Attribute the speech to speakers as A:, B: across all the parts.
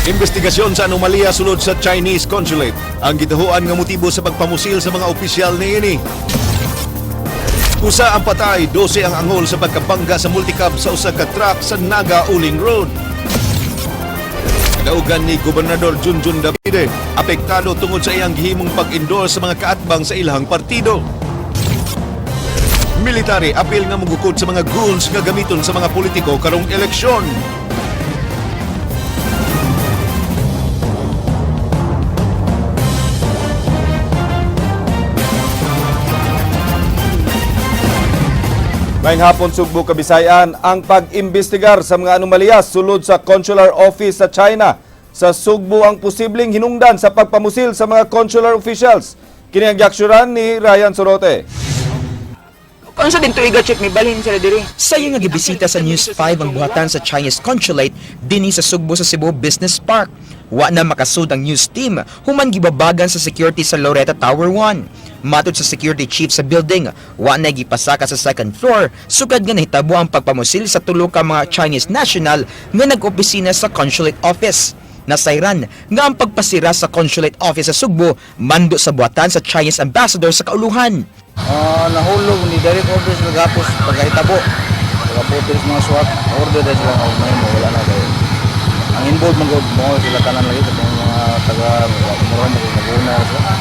A: Investigasyon sa anomalya sulod sa Chinese Consulate ang gituhuan nga motibo sa pagpamusil sa mga opisyal niini. Usa ang patay, 12 ang angol sa pagkabangga sa multicab sa usa ka truck sa Naga Uling Road. Kadaugan ni Gobernador Junjun Davide, apektado tungod sa iyang gihimong pag-endorse sa mga kaatbang sa ilahang partido. Military apil nga mugukod sa mga goons nga gamiton sa mga politiko karong eleksyon.
B: Ngayong hapon, Sugbo, Kabisayan, ang pag-imbestigar sa mga anomalya sulod sa consular office sa China sa Sugbo ang posibleng hinungdan sa pagpamusil sa mga consular officials. Kini ang giaksyoran ni Ryan Sorote.
C: Kung sa din tuiga, check may balhin sila diri.
D: Sayo nga gibisita sa News 5 ang buhatan sa Chinese Consulate dinhi sa Sugbo sa Cebu Business Park. Wa na makasud ang news team human gibabagan sa security sa Loretta Tower 1. Matod sa security chief sa building, wa na gipasaka sa second floor sukad nga nahitabo ang pagpamusil sa tulo ka mga Chinese national nga nag-opisina sa consulate office. Nasayran nga ang pagpasira sa consulate office sa Sugbo mando sa buhatan sa Chinese ambassador sa kauluhan.
E: Ah, nahulog ni direct orders magapos pagkahitabo. Pagkaputi sa mga SWAT, order na sila og mo wala na kay. Ang involved man gud mo sila tanan lagi katong mga taga mura mo maguna sila.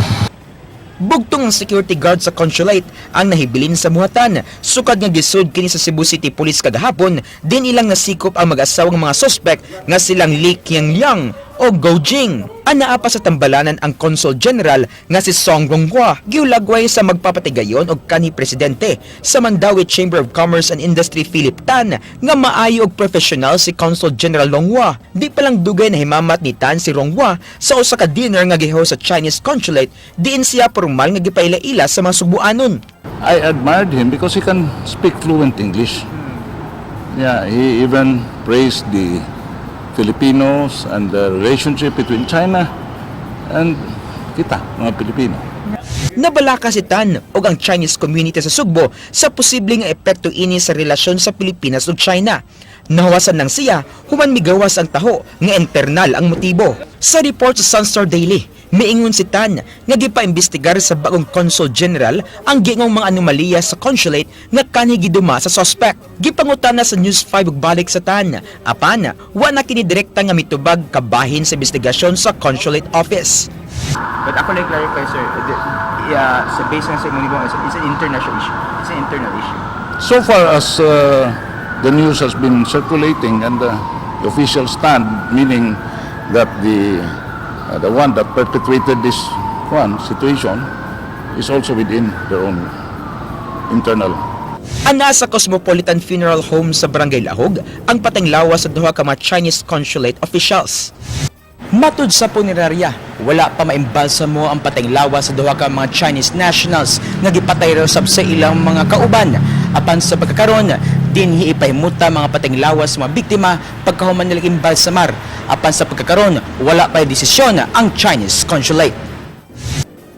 D: Bugtong ang security guard sa consulate ang nahibilin sa buhatan. Sukad nga gisud kini sa Cebu City Police kagahapon, din ilang nasikop ang mag-asawang mga suspect nga silang Lee Qiang Yang o Go Jing. Anaa pa sa tambalanan ang Consul General nga si Song Ronghua, giulagway sa magpapatigayon og kanhi presidente sa Mandaue Chamber of Commerce and Industry Philip Tan nga maayo og professional si Consul General Longhua. Di pa lang dugay na himamat ni Tan si Ronghua sa usa ka dinner nga gihost sa Chinese Consulate diin siya pormal nga gipaila-ila sa mga Sugbuanon.
F: I admired him because he can speak fluent English. Yeah, he even praised the Filipinos and the relationship between China and kita, mga Pilipino.
D: Nabalaka si Tan og ang Chinese community sa Sugbo sa posibleng epekto ini sa relasyon sa Pilipinas ug China. Nahawasan lang siya human migawas ang taho nga internal ang motibo. Sa report sa Sunstar Daily, miingon si Tan nga gipaimbestigar sa bagong Consul General ang giingong mga anomalya sa consulate nga kanhi giduma sa suspect. Gipangutana sa News 5 ug balik sa Tan. Apan, wa na kini direkta nga mitubag kabahin sa investigasyon sa consulate office.
C: But ako lang clarify, sir, yeah, sa base ng sa imong libong, it's an international issue. It's an internal issue.
F: So far as the news has been circulating and the official stand, meaning that the one that perpetrated this one situation is also within their own internal.
D: Ana sa Cosmopolitan Funeral Home sa Barangay Lahog ang pateng lawas sa duha ka mga Chinese consulate officials. Matud sa punerarya, wala pa maimbalsamo ang pateng lawas sa duha ka mga Chinese nationals nga gipatay raw sab sa ilang mga kauban. Apan sa pagkakaron, dinhi ipahimuta mga pateng lawas sa mga biktima pagkahuman nila imbalsamar. Apan sa pagkakaron, wala pa desisyon ang Chinese consulate.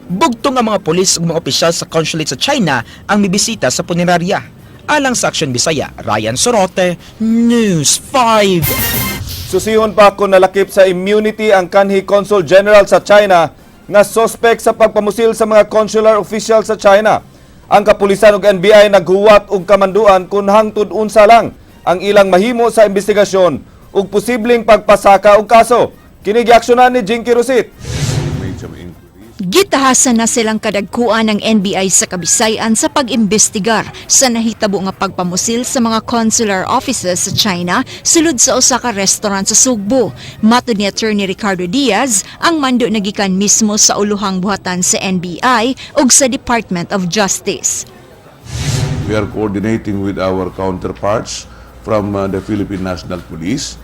D: Bugtong ang mga pulis ug mga opisyal sa consulate sa China ang mibisita sa punerarya. Alang sa Action Bisaya, Ryan Sorote, News 5.
B: Susihon pa kung nalakip sa immunity ang kanhi Consul General sa China nga suspect sa pagpamusil sa mga consular official sa China. Ang kapulisan ug NBI naghuwat og kamanduan kung hangtod unsa lang ang ilang mahimo sa investigasyon ug posibleng pagpasaka og kaso. Kini giaksyonan ni Jinky Rosit.
G: Gitahasan na silang kadagkuan ng NBI sa Kabisayan sa pag-imbestigar sa nahitabo nga pagpamusil sa mga consular offices sa China sulod sa usa ka restaurant sa Sugbo. Matod ni Attorney Ricardo Diaz, ang mando nagikan mismo sa uluhang buhatan sa NBI ug sa Department of Justice.
H: We are coordinating with our counterparts from the Philippine National Police,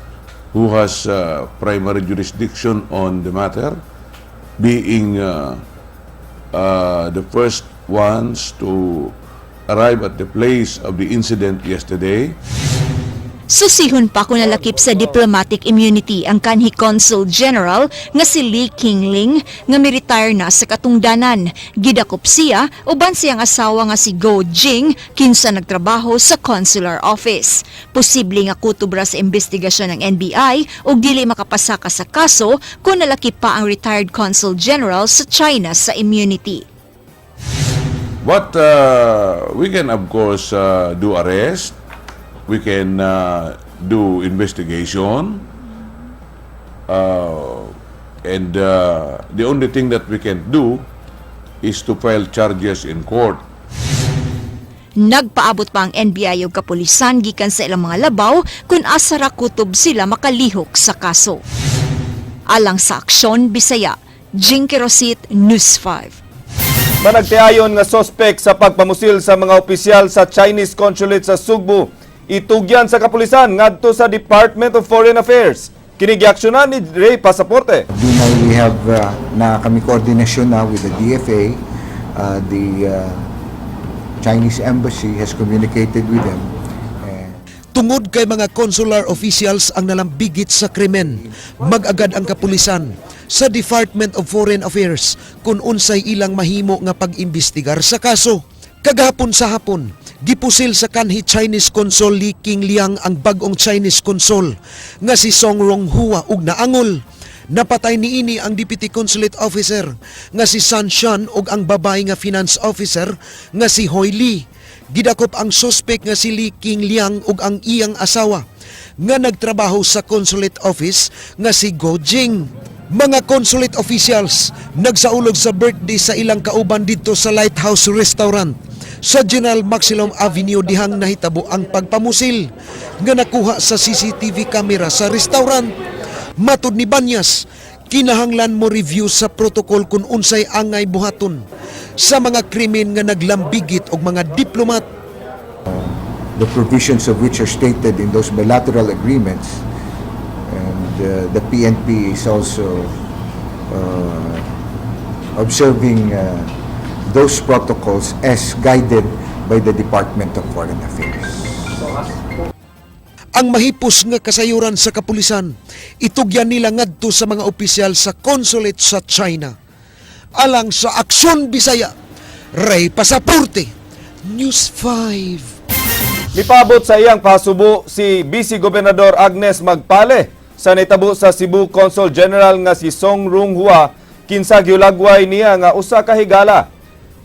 H: who has primary jurisdiction on the matter, being the first ones to arrive at the place of the incident yesterday.
G: Susihon pa kung nalakip sa diplomatic immunity ang kanhi Consul General nga si Li Qingling nga mi-retire na sa katungdanan. Gidakop siya uban siyang asawa nga si Go Jing, kinsa nagtrabaho sa consular office. Posible nga kutob ra sa investigasyon ng NBI ug dili makapasaka sa kaso kung nalakip pa ang retired Consul General sa China sa immunity.
H: But we can, of course, do arrest, we can do investigation, and the only thing that we can do is to file charges in court.
G: Nagpaabot pa ang NBI og kapulisan gikan sa ilang mga labaw kung asa ra kutob sila makalihok sa kaso. Alang sa Aksyon Bisaya, Jinky Rosit, News 5.
B: Managtiayon nga sospek sa pagpamusil sa mga opisyal sa Chinese Consulate sa Sugbo itugyan sa kapulisan ngadto sa Department of Foreign Affairs. Kini giaksyonan ni Ray Pasaporte.
I: Dunay we have na kami koordinasyon na with the DFA, the Chinese Embassy has communicated with them. And
J: Tungod kay mga consular officials ang nalambigit sa krimen, mag-agad ang kapulisan sa Department of Foreign Affairs kung unsay ilang mahimo nga pag-imbestigar sa kaso. Kagahapon sa hapon, gipusil sa kanhi Chinese Consul Li Qingliang ang bag-ong Chinese Consul nga si Song Ronghua ug naangol. Napatay niini ang Deputy Consulate Officer nga si San Shan ug ang babae nga Finance Officer nga si Hoy Lee. Gidakop ang suspect nga si Li Qingliang ug ang iyang asawa nga nagtrabaho sa consulate office nga si Go Jing. Mga consulate officials nagsaulog sa birthday sa ilang kauban didto sa Lighthouse Restaurant sa General Maxilom Avenue dihang nahitabo ang pagpamusil nga nakuha sa CCTV camera sa restaurant. Matud ni Banyas, kinahanglan mo review sa protocol kung unsay angay buhaton sa mga krimen nga naglambigit og mga diplomat.
I: The provisions of which are stated in those bilateral agreements. And the PNP is also observing those protocols as guided by the Department of Foreign Affairs.
J: Ang mahipos nga kasayuran sa kapulisan, itugyan nila ngadto sa mga opisyal sa consulate sa China. Alang sa Aksyon Bisaya, Ray Pasaporte, News 5.
B: Mipabot sa iyang pasubo si Vice Gobernador Agnes Magpale sa nitabo sa Cebu Consul General nga si Song Runghua, kinsa gihulagway niya nga usa ka higala.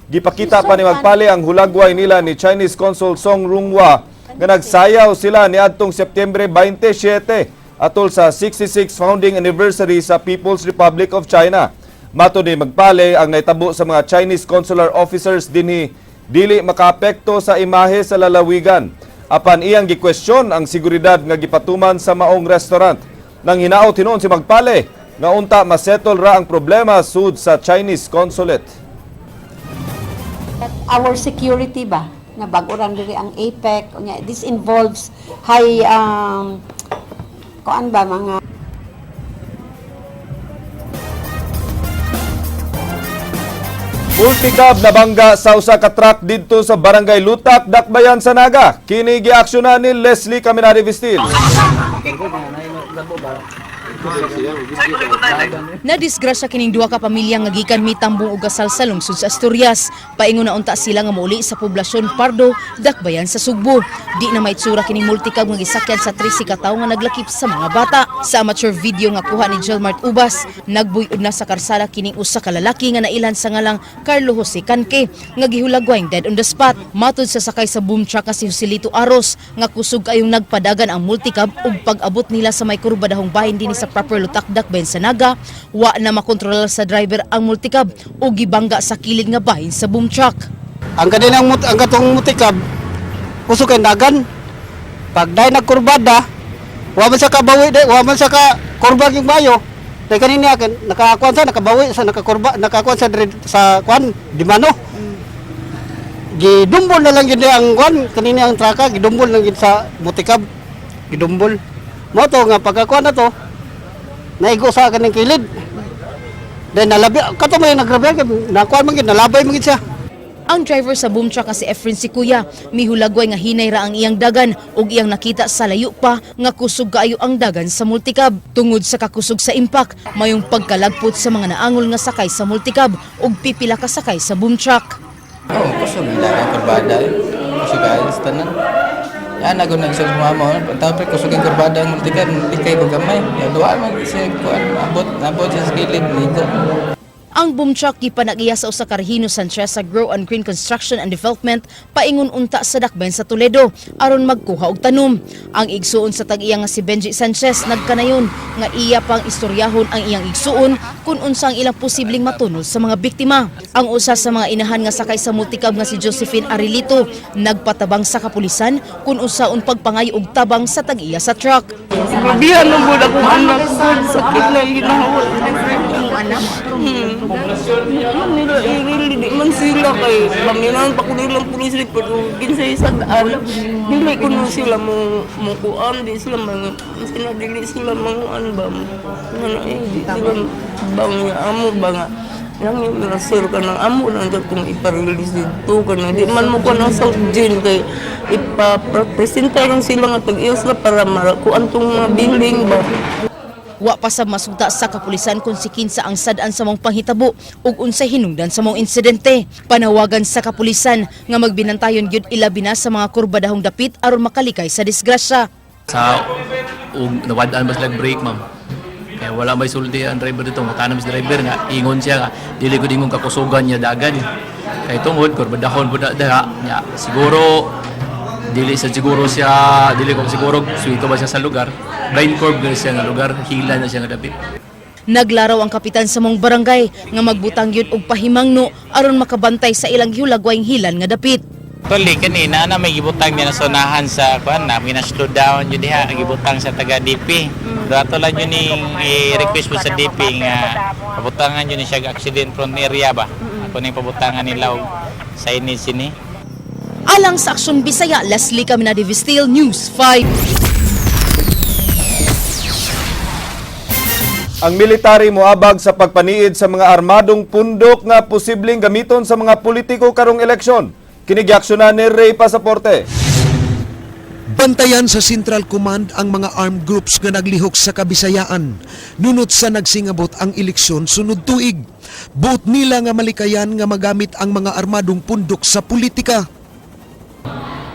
B: Gipakita pa ni Magpale ang hulagway nila ni Chinese Consul Song Runghua nga nagsayaw sila niadtong Setyembre 27 atol sa 66 founding anniversary sa People's Republic of China. Matod ni Magpale, ang naitabo sa mga Chinese consular officers dinhi dili makaapekto sa imahe sa lalawigan. Apan iyang gikwestiyon ang seguridad nga gipatuman sa maong restaurant. Nang hinaot hinuon si Magpale nga unta masettle ra ang problema sud sa Chinese consulate.
K: At our security ba na bago ran diri ang APEC, unya this involves high kuan ba mga
B: Multicab nabangga sa usa ka truck didto sa Barangay Lutak, Dakbayan sa Naga. Kini giaksyonan ni Leslie Caminari Vistil.
L: Nadisgrasya kining duha ka pamilya nga gikan mitambong og gasal sa lungsod sa Asturias. Paingon na unta sila nga mouli sa poblasyon Pardo, Dakbayan sa Sugbo. Di na maitsura kining multicab nga gisakyan sa 13 ka tawo nga naglakip sa mga bata. Sa amateur video nga kuha ni Gilmart Ubas, nagbuyod na sa karsada kining usa ka lalaki nga nailhan sa ngalang Carlo Jose Canque nga gihulagway dead on the spot. Matud sa sakay sa boom truck nga si Joselito Aros nga kusog kayong nagpadagan ang multicab ug pag-abot nila sa may kurbadahong bahin dinhi sa proper Lutak, Dakbayan sa Naga, wa na makontrolar sa driver ang multicab ug gibangga sa kilid nga bahin sa boom truck.
M: Ang kaninang ang katong multicab kusog kay dagan. Pag dai nagkurbada, wa man sa kabawi dai, wa man sa ka kurba yung bayo. Dai kanini akin nakakuan sa nakabawi sa nakakurba, nakakuan sa diri sa kuan di mano. Gidumbol na lang gyud ang kuan kanini, ang traka gidumbol lang gyud sa multicab. Gidumbol. Mo to nga pagkakuan na to, naigo sa kaning kilid. Then nalabi kato may nagrabe, nakuan man gyud, nalabay man gyud siya.
L: Ang driver sa boom truck nga si Efren Sikuya mihulagway nga hinay ra ang iyang dagan ug iyang nakita sa layo pa nga kusog kaayo ang dagan sa multicab. Tungod sa kakusog sa impact, mayong pagkalagpot sa mga naangol nga sakay sa multicab ug pipila ka sakay sa boom truck.
E: Oh, kusog ang dagan kurbada. Kusog kaayo sa tanan. Yan ako nag sa mama, tapos kusog ang kurbada ang multicab, likay ko gamay. Ya duwa man siya kuan abot, abot siya sa gilid nigo.
L: Ang boom truck gipanag-iya sa usa ka Regino Sanchez sa Grow and Green Construction and Development paingon unta sa dakbayan sa Toledo aron magkuha og tanom. Ang igsuon sa tag-iya nga si Benji Sanchez nagkanayon nga iya pang istoryahon ang iyang igsuon kung unsa ang ilang posibleng matunol sa mga biktima. Ang usa sa mga inahan nga sakay sa multicab nga si Josephine Arilito nagpatabang sa kapulisan kung unsaon pagpangayo og tabang sa tag-iya sa truck.
N: Grabihan na gud akong anak gud, sakit na ginawa. Anak? Ano nila, eh, really, di man sila kay paminan pa ko nilang pulis pero kinsay sad-an. Dili ko no sila mo mo kuan, di sila mga sila dili sila manguan ba. Ngano eh, di sila bang amo ba nga yang yung mga sir ka ng amo lang kung ipa-release dito ka na di man mo ko ng South Jail kay ipa-presenta lang sila nga tag-iyos na para marakuan tong mga building ba.
L: Wa pa sa masugta sa kapulisan kung si kinsa ang sad-an sa maong panghitabo ug unsay hinungdan sa maong insidente. Panawagan sa kapulisan nga magbinantayon gyud ilabi na sa mga kurbadahong dapit aron makalikay sa disgrasya.
O: Sa ug nawad-an ba sila brake, ma'am. Kaya wala may sulti ang driver dito, mutanam sa driver nga ingon siya nga dili ko ingon kakusugan niya dagan. Kay tungod kurbadahon pud na diha nya siguro dili sa siguro siya, dili ko siguro suwito ba siya sa lugar. Blind curve na siya nga lugar, hila na siya nga dapit.
L: Naglaraw ang kapitan sa maong barangay nga magbutang gyud og pahimangno aron makabantay sa ilang gihulagwayng hilan nga dapit.
P: Actually, kanina na may gibutang niya na sonahan sa kuan na gina-slow down yun diha gibutang sa taga DP. Dato lang yun ning i-request po sa DP nga pabutangan yun ni siya og accident prone area ba. Ako ning pabutangan nila og signage sini.
L: Alang sa Aksyon Bisaya, Leslie Caminade Vistil, News 5.
B: Ang military moabag sa pagpaniid sa mga armadong pundok nga posibleng gamiton sa mga politiko karong eleksyon. Kini giaksyonan ni Ray Pasaporte.
J: Bantayan sa Central Command ang mga armed groups nga naglihok sa Kabisayaan. Nunot sa nagsingabot ang eleksyon sunod tuig. Buot nila nga malikayan nga magamit ang mga armadong pundok sa politika.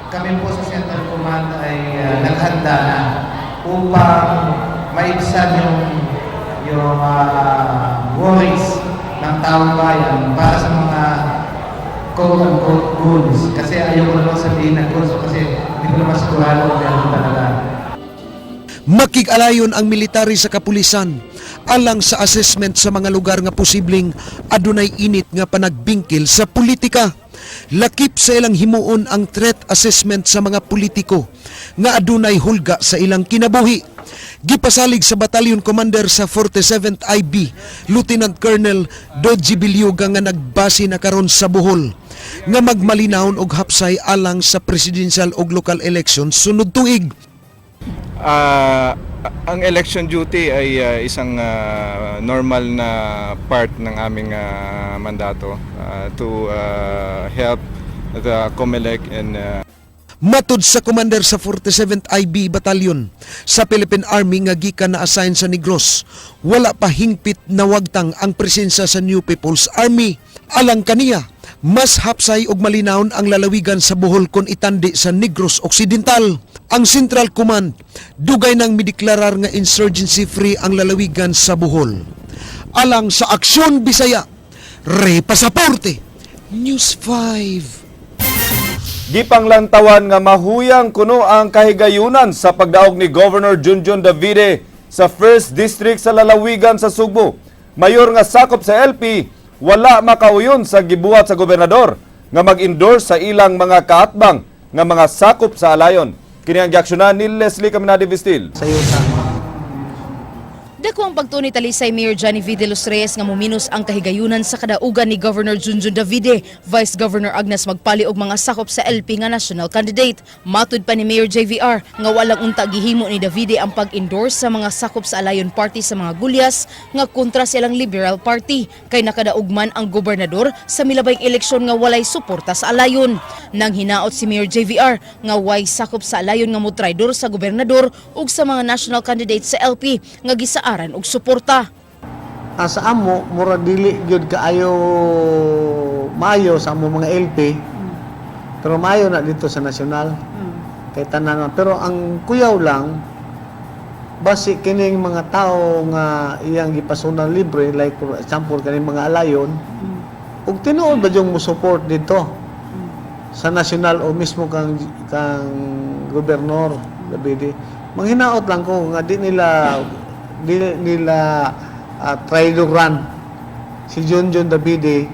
Q: Kami po sa Central Command ay naghanda na upang maibsan yung worries ng taong bayan para sa mga quote-unquote goons. Kasi ayoko naman sabihin na goons kasi hindi ko naman sigurado kung meron talaga.
J: Makig-alayon ang military sa kapulisan alang sa assessment sa mga lugar nga posibleng adunay init nga panagbingkil sa politika. Lakip sa ilang himuon ang threat assessment sa mga politiko nga adunay hulga sa ilang kinabuhi. Gipasalig sa battalion commander sa 47th IB, Lieutenant Colonel Dodji Bilyoga nga nagbase na karon sa Bohol nga magmalinawon og hapsay alang sa presidential ug local election sunod tuig.
R: Ang election duty ay isang normal na part ng aming mandato to help the COMELEC and
J: Matud sa commander sa 47th IB Battalion sa Philippine Army nga gikan na assign sa Negros, wala pa hingpit na wagtang ang presensya sa New People's Army. Alang kaniya, mas hapsay og malinawon ang lalawigan sa Bohol kon itandi sa Negros Occidental. Ang Central Command dugay nang mideklarar nga insurgency free ang lalawigan sa Bohol. Alang sa Aksyon Bisaya, Re Pasaporte, News 5.
B: Gipanglantawan nga mahuyang kuno ang kahigayunan sa pagdaog ni Governor Junjun Davide sa 1st District sa lalawigan sa Sugbo. Mayor nga sakop sa LP, wala makauyon sa gibuhat sa gobernador nga mag-endorse sa ilang mga kaatbang nga mga sakop sa alayon. Kini ang giaksyonan ni Leslie Caminade Vistil.
L: Dako ang pagtuo ni Talisay Mayor Johnny V. De Los Reyes nga muminos ang kahigayunan sa kadaugan ni Governor Junjun Davide, Vice Governor Agnes Magpali og mga sakop sa LP nga national candidate. Matud pa ni Mayor JVR nga walang unta gihimo ni Davide ang pag-endorse sa mga sakop sa Alayon Party sa mga gulyas nga kontra silang Liberal Party kay nakadaog man ang gobernador sa milabayng eleksyon nga walay suporta sa Alayon. Nang hinaot si Mayor JVR nga way sakop sa Alayon nga motraidor sa gobernador ug sa mga national candidates sa LP nga gisaaran og suporta.
Q: Sa amo, mura dili gyud kaayo maayo sa amo mga LP. Pero maayo na dito sa nasyonal. Kay tanan, pero ang kuyaw lang basi kining mga tao nga iyang gipasunan libre, like for example kaning mga Alayon, ug tinuod ba yung mo support dito sa nasyonal o mismo kang gobernador Davide? Manghinaot lang ko nga di nila traidoran si John John Davide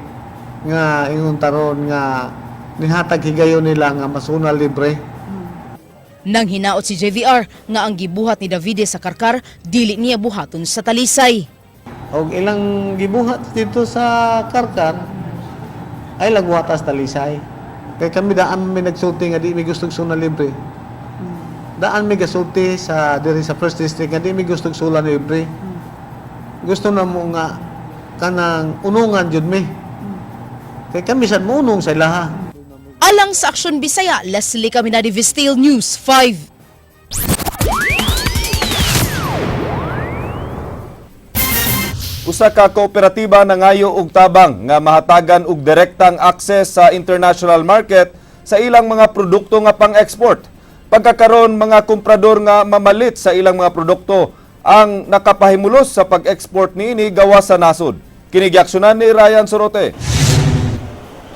Q: nga ingon taron nga nihatag higayon nila nga masuna libre.
L: Nang hinaot si JVR nga ang gibuhat ni Davide sa Karkar dili niya buhaton sa Talisay.
Q: Og ilang gibuhat dito sa Karkar ay lagwatas Talisay. Kay kami daan mi nagsulti nga di mi gustong suna libre. Daan mi gasulti sa diri sa first district nga di mi gustong sula libre. Gusto na mo nga kanang unungan jud mi. Kay kami sad mounong sa ilaha.
L: Alang sa Aksyon Bisaya, Leslie Caminadi, Vistil News 5.
B: Usa ka kooperatiba nangayo og tabang nga mahatagan og direktang access sa international market sa ilang mga produkto nga pang-export. Pagkakaron, mga komprador nga mamalit sa ilang mga produkto ang nakapahimulos sa pag-export niini gawas sa nasod. Kini giaksyonan ni Ryan Sorote.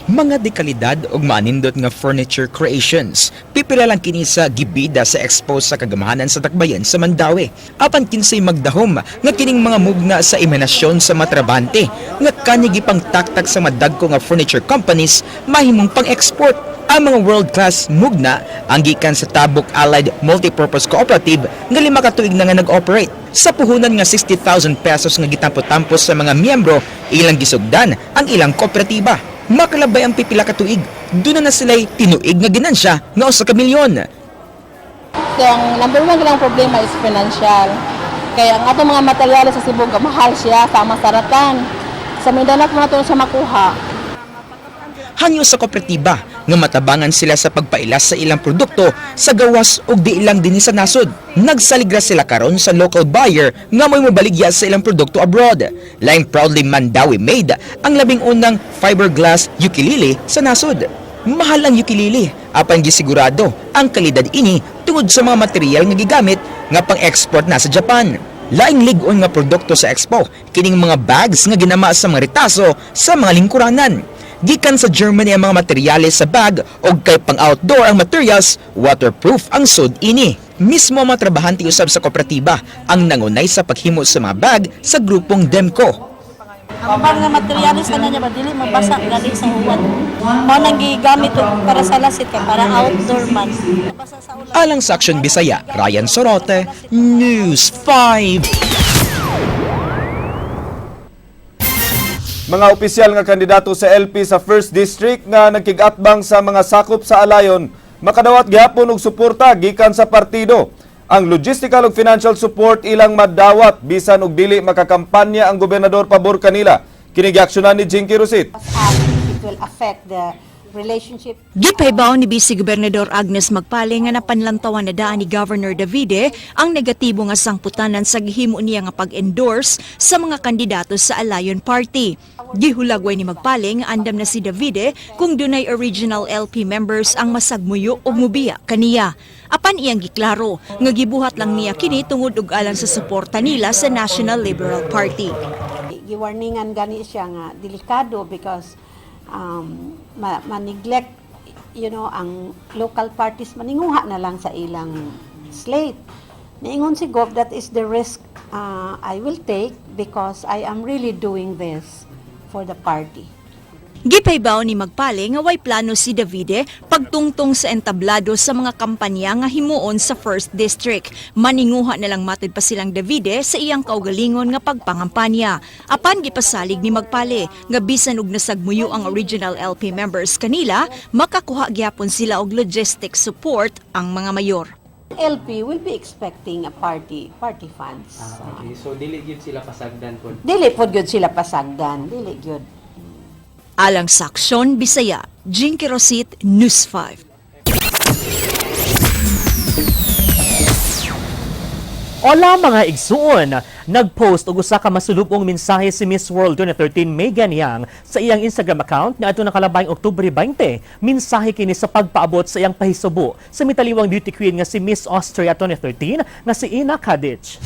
D: Mga dekalidad ug maanindot nga furniture creations. Pipila lang kini sa gibida sa expo sa kagamahanan sa Dakbayan sa Mandaue. Apan kinsay magdahom nga kining mga mugna sa imahinasyon sa matrabante nga kani gipang taktak sa madagko nga furniture companies mahimong pang-export. Ang mga world-class mugna ang gikan sa Tabuk Allied Multipurpose Cooperative nga 5 ka tuig na nga nag-operate. Sa puhunan nga 60,000 pesos nga gitampo-tampo sa mga miyembro, ilang gisugdan ang ilang kooperatiba. Makalabay ang pipila ka tuig, duna na sila'y tinuig nga ginansya nga 1 ka milyon.
N: Kaya ang number one nilang problema is financial. Kaya ang atong mga materyales sa Cebu, mahal siya, sama sa rattan. Sa Mindanao po nato siya makuha.
D: Hangyo sa kooperatiba nga matabangan sila sa pagpailas sa ilang produkto sa gawas ug di lang dinhi sa nasod. Nagsaligra sila karon sa local buyer nga mo'y mobaligya sa ilang produkto abroad. Laing proudly Mandaue made ang 11 na fiberglass ukulele sa nasod. Mahal ang ukulele, apan gisigurado ang kalidad ini tungod sa mga material nga gigamit nga pang-export na sa Japan. Laing lig-on nga produkto sa expo, kining mga bags nga ginama sa mga ritaso sa mga lingkuranan. Gikan sa Germany ang mga materyales sa bag og kay pang-outdoor ang materials, waterproof ang sud ini. Mismo ang mga trabahante usab sa kooperatiba ang nangunay sa paghimo sa mga bag sa grupong Demco.
N: Ang mga materyales na niya ba dili mabasa gali sa uwan. Mao nang gigamit og para sa lasit kay para outdoor man.
D: Alang sa Aksyon Bisaya, Ryan Sorote, News 5.
B: Mga opisyal nga kandidato sa LP sa 1st District nga nagkigatbang sa mga sakop sa Alayon makadawat gihapon og suporta gikan sa partido. Ang logistical ug financial support ilang madawat bisan og dili makakampanya ang gobernador pabor kanila. Kini giaksyonan ni Jinky Rosit.
K: It will affect the relationship.
G: Gipahibaw ni Vice Gobernador Agnes Magpale nga napanlantawan na daan ni Governor Davide ang negatibo nga sangputanan sa gihimo niya nga pag-endorse sa mga kandidato sa Alayon Party. Gihulagway ni Magpale nga andam na si Davide kung dunay original LP members ang masagmuyo o mubiya kaniya. Apan iyang giklaro nga gibuhat lang niya kini tungod og alang sa suporta nila sa National Liberal Party.
K: Giwarningan gani siya nga delikado because ma-neglect ang local parties, maninguha na lang sa ilang slate. Niingon si Gov, "That is the risk I will take because I am really doing this for the party."
G: Gipahibaw ni Magpale nga way plano si Davide pagtungtong sa entablado sa mga kampanya nga himuon sa First District. Maninguha na lang matod pa silang Davide sa iyang kaugalingon nga pagpangampanya. Apan gipasalig ni Magpale nga bisan og nasagmuyo ang original LP members kanila, makakuha gyapon sila og logistic support ang mga mayor.
K: LP will be expecting a party funds.
S: Okay, so dili gyud sila pasagdan po.
K: Dili pod gyud sila pasagdan, dili gyud.
G: Alang sa Aksyon Bisaya, Jinky Rosit, News 5.
T: Hola mga igsuon! Nag-post og usa ka masulubong mensahe si Miss World 2013 Megan Young sa iyang Instagram account niadto nakalabayng Oktubre 20. Mensahe kini sa pagpaabot sa iyang pahisubo sa mitaliwang beauty queen nga si Miss Austria 2013 nga si Ina Kadic.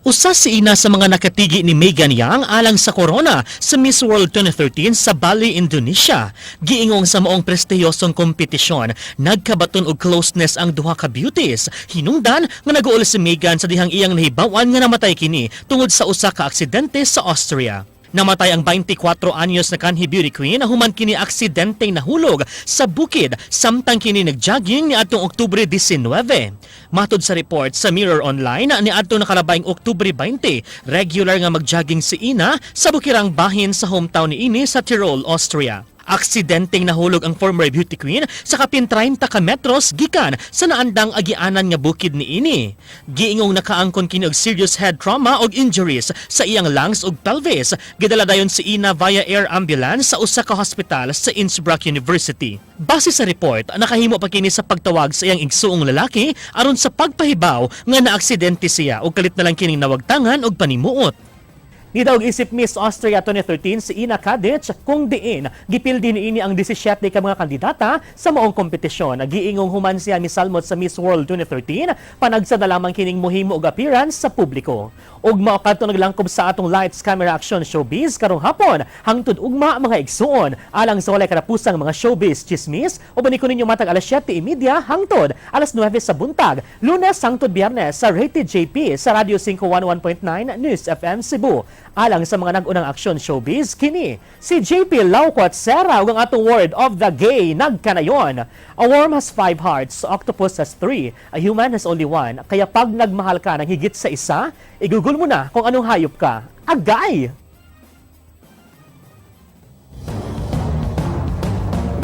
T: Usa si Ina sa mga nakatigi ni Megan Young alang sa corona sa Miss World 2013 sa Bali, Indonesia. Giingong sa maong prestihiyosong kompetisyon, nagkabaton og closeness ang duha ka beauties. Hinungdan nga nag-uol si Megan sa dihang iyang nahibaw-an nga namatay kini tungod sa usa ka aksidente sa Austria. Namatay ang 24 anyos na kanhi beauty queen human kini aksidenteng nahulog sa bukid samtang kini nagjogging niadtong Oktubre 19. Matod sa report sa Mirror Online niadtong nakalabayng Oktubre 20, regular nga magjogging si Ina sa bukirang bahin sa hometown ni ini sa Tyrol, Austria. Aksidenteng nahulog ang former beauty queen sa kapin 30 ka metros gikan sa naandang agianan nga bukid ni ini. Giingong nakaangkon kini og serious head trauma og injuries sa iyang lungs ug pelvis. Gidala dayon si Ina via air ambulance sa usa ka hospital sa Innsbruck University. Base sa report, nakahimo pa kini sa pagtawag sa iyang igsuong lalaki aron sa pagpahibaw nga naaksidente siya ug kalit na lang kining nawagtangan og panimuot. Nidaog isip Miss Austria 2013 si Ina Kadic kung diin gipildi niini ang 17 ka mga kandidata sa maong kompetisyon. Giingong human siya misalmot sa Miss World 2013, panagsa na lamang kining mohimo og appearance sa publiko. Ug mao kadto naglangkob sa atong Lights Camera Action Showbiz karong hapon. Hangtod ugma, mga igsuon, alang sa walay katapusang mga showbiz chismis, uban ko ninyo matag alas 7:30 hangtod alas 9 sa buntag, Lunes hangtod Biyernes, sa Rated JP sa Radio 511.9 News FM Cebu. Alang sa mga nag-unang Aksyon Showbiz, kini si JP Laucot Sera ug ang atong word of the gay nagkanayon. A worm has five hearts, octopus has three, a human has only one. Kaya pag nagmahal ka ng higit sa isa, igugol mo na kung anong hayop ka. Agay!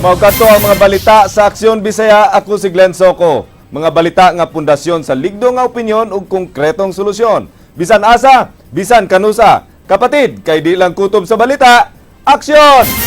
B: Mao kadto ang mga balita sa Aksyon Bisaya. Ako si Glenn Soco. Mga balita nga pundasyon sa ligdo nga opinyon ug konkretong solusyon. Bisan asa, bisan kanusa. Kapatid, kay di lang kutob sa balita. Aksyon!